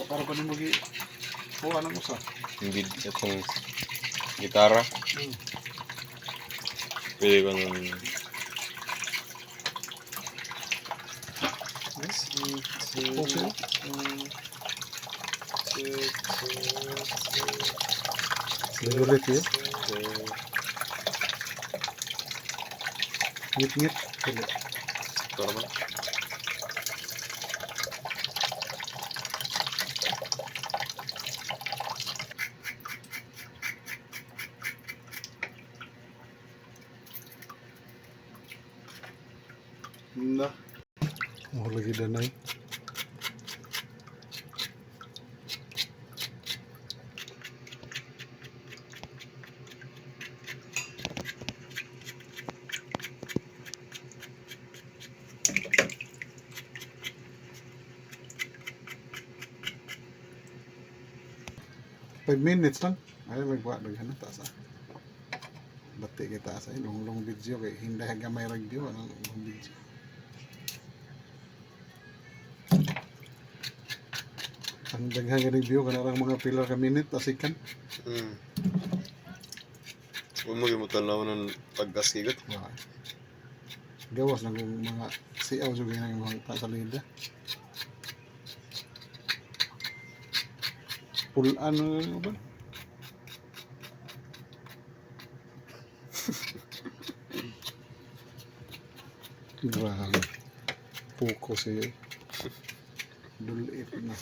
Para pa nimo gi kuha ng usa. Hindi itong gitara. Pwede ko nung Okay. Ulit eh. Ngit-ngit. Dili. Ito naman. Na. Oh, lagi danay. 5 minutes lang. Ay, magbuhat daghan na taas ah. Bati kita sa long long video kay hinday gamay rag view anong long video. Ang daghan nga review kanarang mga pila ka minute asikan. Huwag mo gimutan ng paggas kigot. Wa. Gawas lang kung mga siaw jud kay nang mga pasalida. Pulaan na ba? Grabe. Puko siya. Dulit na.